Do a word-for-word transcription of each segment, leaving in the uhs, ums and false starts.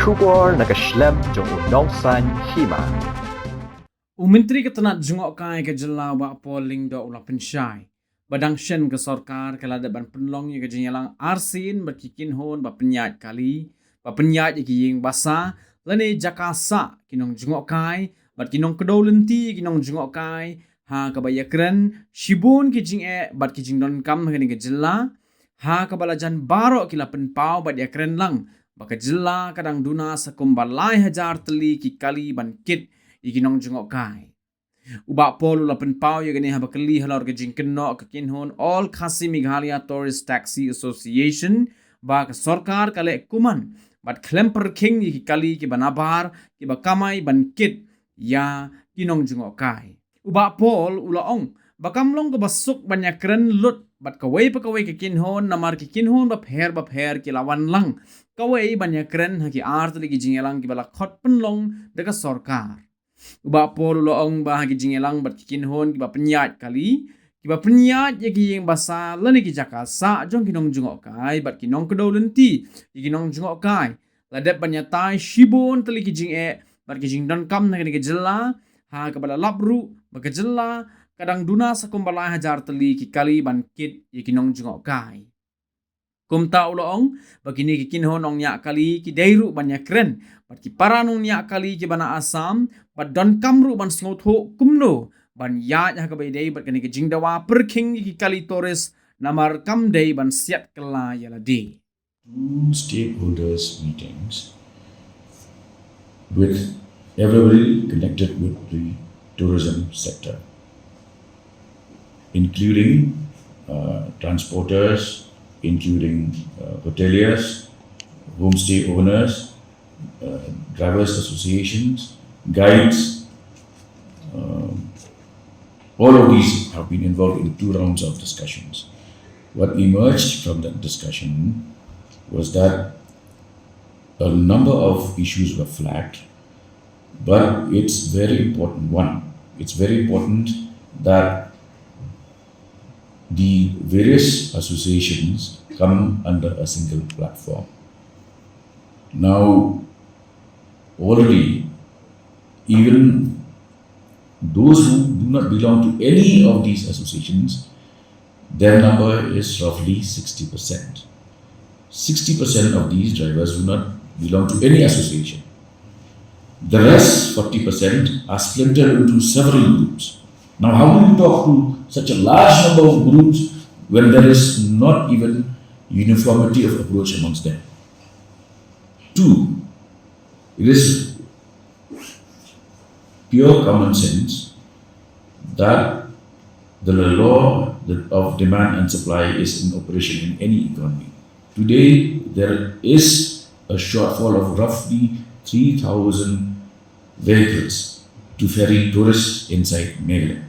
Khubor na ka shlem jong u Nongsaiñ Hima. U Myntri ka tnat jngohkai ka jylla, Bah Paul Lyngdoh, u la pynshai ba dang shen ka sorkar ka la dep ban pynlong ïa ka jingïalang arsien bad ki kynhun ba pynïaid kali, ba pynïaid ïa ki ïing basa lane jaka sah ki nongjngohkai bad ki nongkdew lynti ïa ki nongjngohkai, ha kaba ïakren shibun ki jingeh bad ki jingdonkam ha kane ka jylla, ha kaba la jan baroh ki la pynpaw bad ïakren lang ba ka jylla ka dang duna sa kumba lai hajar tylli ki kali ban kit ïa ki nongjngohkai. U Bah Paul u la pynpaw ïa kane haba kylli halor ka jingkynnoh ka kynhun All Khasi Meghalaya Tourist Taxi Association ba ka sorkar ka leh kumne bad khlem pyrkhing ïa ki kali kiba nabar kiba kamai ban kit ïa ki nongjngohkai. U Bah Paul u la ong ba kam long kaba suk ban ïakren lut bad kawei pa kawei ka kynhun namar ki kynhun bapher bapher ki la wan lang kawei ban ïakren ha ki ar tylli ki jingïalang kiba la khot pynlong da ka sorkar. U Bah Paul u la ong ba ha ki jingïalang bad ki kynhun kiba pynïaid kali, kiba pynïaid ïa ki ïing basa lane ki jaka sah jong ki nongjngohkai bad ki nongkdew lynti ïa ki nongjngohkai, la dep ban ïatai shibun tylli ki jingeh bad ki jingdonkam na kane ka jylla, ha kaba la lap ruh ba ka jylla ka dang duna sa kumba lai hajar tylli ki kali ban kit ïa ki nongjngohkai. Kumta u la ong ba kine ki kynhun nongñiah kali ki dei ruh ban ïakren bad ki para nongñiah kali kiba na Assam bad donkam ruh ban sngewthuh kumno ban ïaid ha kaba ïadei bad kane ka jingdawa pyrkhing ïa ki kali tourist namar kam dei ban siat kylla ïa lade. Two stakeholders meetings with everybody connected with the tourism sector, including uh, transporters, including uh, hoteliers, homestay owners, uh, drivers associations, guides. Um, all of these have been involved in two rounds of discussions. What emerged from that discussion was that a number of issues were flagged, but it's very important. One, it's very important that the various associations come under a single platform. Now, already, even those who do not belong to any of these associations, their number is roughly sixty percent. Sixty percent of these drivers do not belong to any association. The rest, forty percent, are splintered into several groups. Now, how do you talk to such a large number of groups when there is not even uniformity of approach amongst them? Two, it is pure common sense that the law of demand and supply is in operation in any economy. Today, there is a shortfall of roughly three thousand vehicles to ferry tourists inside Meghalaya.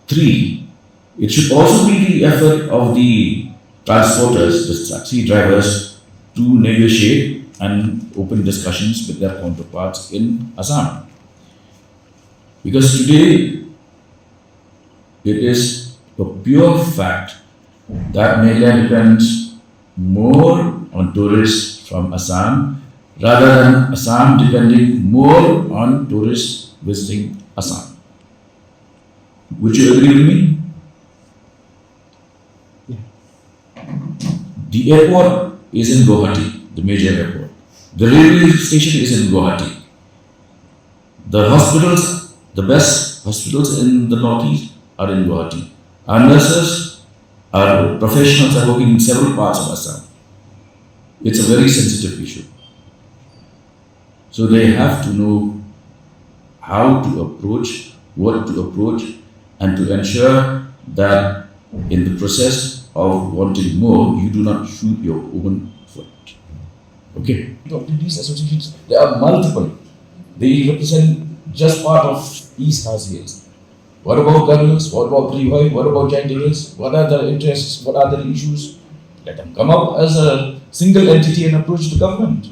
Three, it should also be the effort of the transporters, the taxi drivers, to negotiate and open discussions with their counterparts in Assam. Because today, it is a pure fact that Meghalaya depends more on tourists from Assam rather than Assam depending more on tourists visiting Assam. Would you agree with me? The airport is in Guwahati, the major airport. The railway station is in Guwahati. The hospitals, the best hospitals in the northeast are in Guwahati. Our nurses, our professionals are working in several parts of Assam. It's a very sensitive issue. So they have to know how to approach, what to approach, and to ensure that in the process of wanting more, you do not shoot your own foot. Okay? Of these associations, there are multiple. They represent just part of East Khasi Hills. What about Gadulas? What about Ri Bhoi? What about Jaintias? What are the interests? What are the issues? Let them come up as a single entity and approach the government.